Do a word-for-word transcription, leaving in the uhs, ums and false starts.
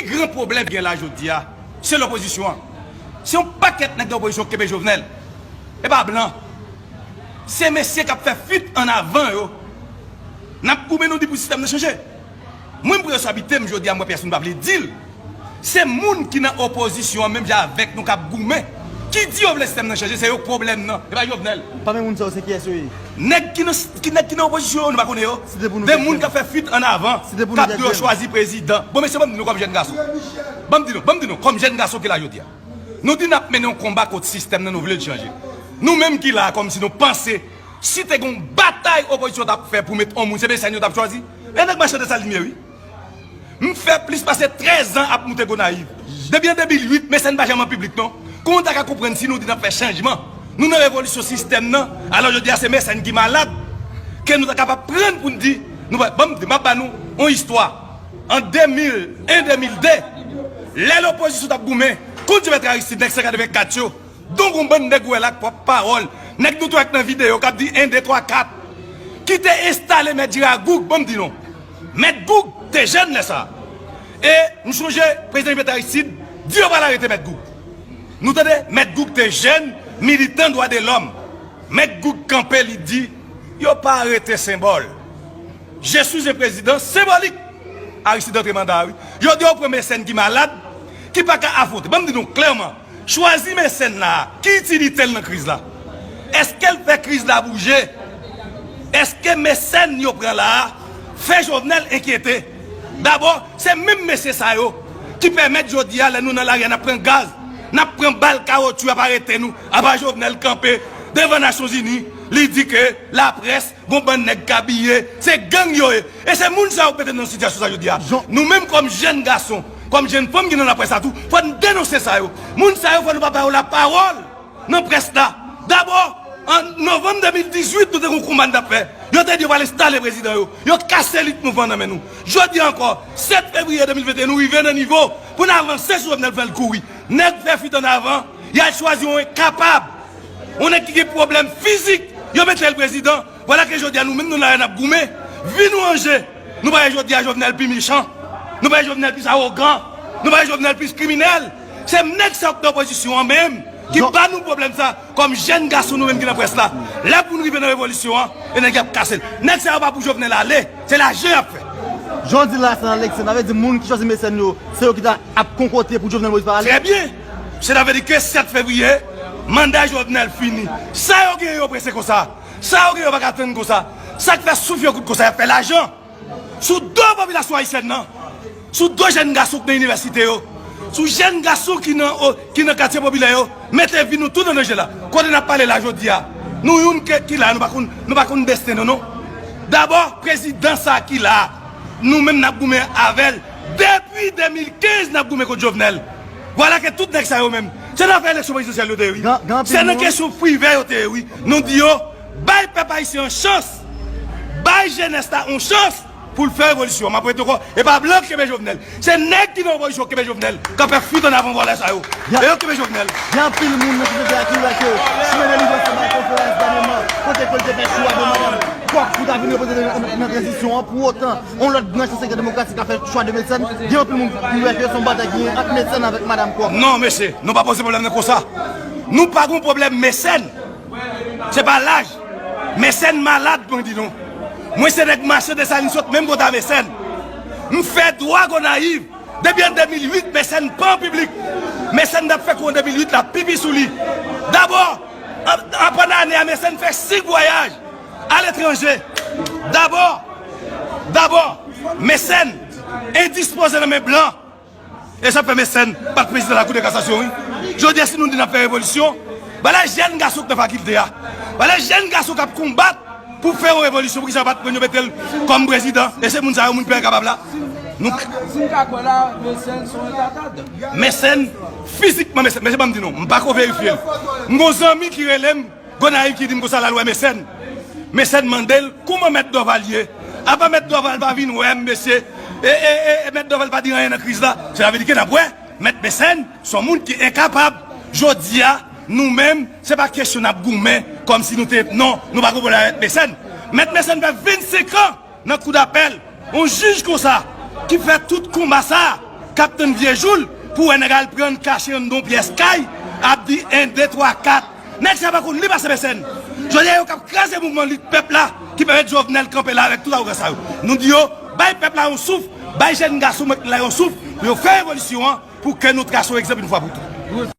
Gran pwoblèm ki gen la jodi a, se lopozisyon an. Se yon pakèt nèg nan opozisyon k kenbe Jovenel. E pa blan. Se mesye k ap fè fit ann avan yo. N ap goumen, nou di pou sistèm nan chanje. Mwen, m prezabite m jodi a, m wè pèsonn pa vle di l. Se moun ki nan opozisyon an, menm jan avèk nou, k ap goumen, ki di yo vle sistèm nan chanje, se yo k pwoblèm nan, e pa Jovenel. Pami moun sa yo, se kiyès yo ye? Nèg ki nan, ki, nèg ki nan opozisyon yo, nou pa konnen yo. De moun k ap fè fit ann avan, k ap di yo chwazi prezidan. Bon, mesye, ban m di nou kòm jèn gason. Ban m di nou, ban m di nou, kòm jèn gason ki la jodi a. Nou di n ap mennen yon konba kont sistèm nan, nou vle l chanje. Nou menm ki la a, kòmsi nou panse, si te gen yon batay opozisyon t ap fè pou met yon moun, se Mecène yo t ap chwazi. E nèg Machann Desalin ye, wi. M fè plis pase trèz an ap moute Gonayiv. Depi an de mil uit, Mecène pa janm an piblik, non. Kòman w ta ka konprann si nou di n ap fè chanjman, nou nan revolisyon sistèm nan, alò jodi a se Mecène ki malad, ke nou ta kapab pran pou n di, nou pa, ban m di, m ap ba nou yon istwa. An de mil en, de mil de, lè lopozisyon t ap goumen kont Joventry Aristide, nèg san katrevenkat yo, donk yon bann nèg ou wè la k pòt pawòl, nèg nou tou wè k nan videyo k ap di en, de, twa, kat, ki te enstale Mèt Jera Goug, ban m di nou. Mèt Goug te jèn lè sa a. E m chonje prezidan Joventry Aristide di yo pral arete Mèt Goug. Nou tande, Mèt Goug te jèn, militan dwa de lòm. Mèt Goug kanpe, li di, yo pa arete senbòl. Je suis un président symbolique. Aristide antre manda a, wi. Jodi a, ou pran Mecène ki malad, ki pa ka afwonte. Ban m di nou klèman, chwazi Mecène la a, ki itilite l nan kriz la? Èske l fè kriz la bouje? Èske Mecène yo pran la a fè Jovenel enkyete? Dabò, se menm mesye sa yo ki pèmèt jodi a, lè nou nan lari a, n ap pran gaz, n ap pran bal, kawotchou, y ap arete nou. Apa Jovenel kanpe devan Nasyonzini, li di ke laprès, gon bann nèg k abiye, se gang yo ye. E se moun sa yo k mete n nan sitiyasyon sa jodi a. Nou menm kòm jèn gason, kòm jèn fanm ki nan laprès la tou, fò n denonse sa yo. Moun sa yo, fò nou pa ba yo lapawòl nan près la. Dabò, an novanm de mil dizuit, nou te gen yon konba n t ap fè. Yo te di yo pral enstale prezidan yo. Yo kase lit mouvman nan men nou. Jodi a ankò, sèt fevriye de mil venteyen, nou rive nan nivo pou n avanse sou Jovenel, fè l kouri. Nèg fè fit ann avan, y al chwazi yon enkapab, yon nèg ki gen pwoblèm fizik, yo mete l prezidan. Vwala ke jodi a nou menm nou la a n ap goumen. Vi nou anje. Nou pa wè jodi a Jovenel pi mechan. Nou pa wè Jovenel pi awogan. Nou pa wè Jovenel pi kriminèl. Se nèg sa yo k nan opozisyon an menm ki ba nou pwoblèm sa, kòm jèn gason nou menm ki nan près la. Lè pou n rive nan revolisyon an, e nèg y ap kase l. Nèg sa yo pa pou Jovenel ale. Se lajan y ap fè. Jan w di la, se nan eleksyon. Sa vle di moun ki chwazi Mecène yo, se yo ki ta ap konkote pou Jovenel Moïse pa ale? Trè byen. Sètadi ke sèt fevriye, manda Jovenel fini. Sa yo genyen yo prese konsa? Sa yo genyen yo pa ka tann konsa? Sa k fè souf yo kout konsa? Y ap fè lajan sou do popilasyon ayisyèn nan, sou do jèn gason k nan inivèsite yo, sou jèn gason ki nan, o, ki nan katye popilè yo. Mete vi nou tout an danje la. Kote n ap pale la jodi a, nou youn ke, ki la, nou pa konn, nou pa konn desten nou, non. Dabò, prezidan sa ki la, nou menm n ap goumen avè l. Depi de mil kenz, n ap goumen kont Jovenel. Vwala ke tout nèg sa yo menm, se nan afè eleksyon prezidansyèl yo te ye, wi. Se nan kesyon privè yo te ye, wi. Nou di yo, bay pèp ayisyen an chans. Bay jenès la yon chans pou l fè revolisyon. M ap repete ankò, e pa blan k kenbe Jovenel. Se nèg ki nan opozisyon k kenbe Jovenel, k ap fè fit ann avan vòlè sa yo. E yo k kenbe Jovenel. Gen anpil moun nan sosyete a ki wè ke chimen delivrans lan bay konferans dènyèman, kote ke l te fè chwa de madanm Kòk pou ta vin reprezante nan, nan tranzisyon an. Pou otan, yon lòt branch nan sektè demokratik la fè chwa de Mecène. Gen anpil moun ki wè ke se yon batay ki gen ant Mecène avèk madanm Kòk. Non, mesye, nou pa poze pwoblèm nan konsa. Nou pa gen pwoblèm Mecène. Se pa laj. Mecène malad, mwen di nou. Mwen se nèg Machann Desalin, sot menm kote a Mecène. M fè dwa Gonayiv. Depi an de mil uit, Mecène pa an piblik. Mecène t ap fè kou an de mil uit la, pipi sou li. Dabò, an, an pandan ane a, Mecène fè senk vwayaj aletranje. Dabò, dabò, Mecène endispoze nan men blan. E sa fè Mecène pa t prezidan Lakou de Kasasyon, wi. Jodi a, si nou di n ap fè revolisyon, ba lè jèn gason k nan fakilte a, ba lè jèn gason k ap konbat pou fè yon revolisyon, poukisa yo pa t pran yo mete l kòm prezidan? E se moun sa yo, moun peyi kapab la. Nou Si m ka kwè la, Mecène se yon retardad. Mecène, fizikman, Mecène, mesye, ban m di nou, m pa ko verifye l. M gon zanmi ki rele m, Gonayiv ki di m konsa l al wè Mecène. Mecène mande l kòman Mèt Dorval ye. Apa Mèt Dorval pa vin wè m, mesye? E, e, e, e Mèt Dorval pa di anyen nan kriz la. Sètadi ke n ap wè Mèt Mecène se yon moun ki enkapab. Jodi a, nou menm, se pa kesyon n ap goumen kòmsi nou te, non, nou pa gon pwoblèm avèk Mecène. Mèt Mecène fè vennsenk an nan kou dapèl, yon jij konsa ki fè tout konba sa a, t ap tann vye jou l pou wè nèg al pran kache anndan yon pyès kay, ap di en, de, twa, kat. Nèg sa pa konn li pase pèsòn. Jodi a, yo k ap kraze mouvman lit pèp la ki pèmèt Jovenel kanpe la avèk tout awogans sa yo. Nou di yo, bay pèp la yon souf, bay jèn gason mèt la yon souf, pou yo fè revolisyon an, pou ke nou trase yon egzanp yon fwa pou tout.